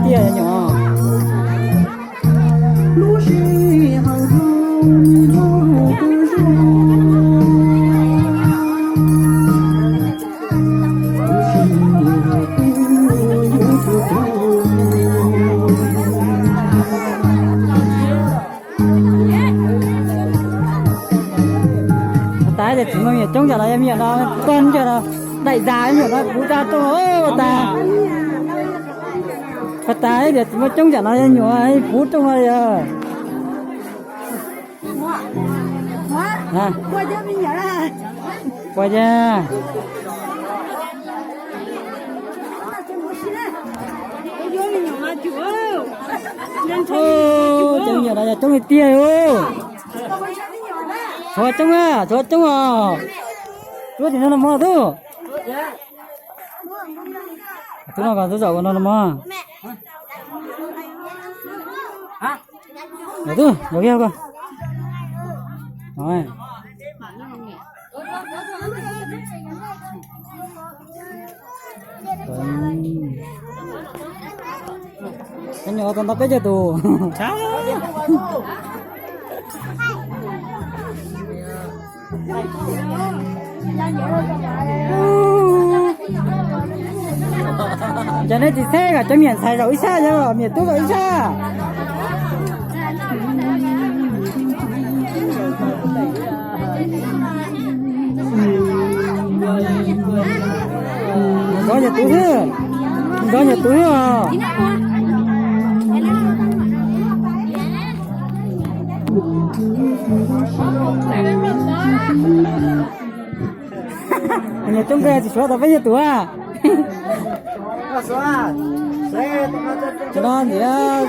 Tiaj nyuam. Ua tas tias tsis muaj me nyuam coob tsam no, yog me nyuam no tag nrho no, daim zas me nyuam no puv tag rooj ua tas. Ua tas tias tsis muaj coob tsam no, yog nyuam puv rooj no yog. Puas yog? Cov me nyuam no yog coob li tiag. Tshuav coob, tshuav coob os. Tub tim no los mog tub. Tub no, tub zaum no los mog. Tub, zaum kiag ko. Cov nyuam tau ntau peb caug tus. Cov nej tsis xeb kom cov me nyuam ntxhais zaum ib sab, cov me nyuam tub zaum ib sab. Nrov yog tub xwb, nrov yog tub xwb os. Nyuam coob kawg, tsis suav tau peb caug tus a. Tsis no ntiav.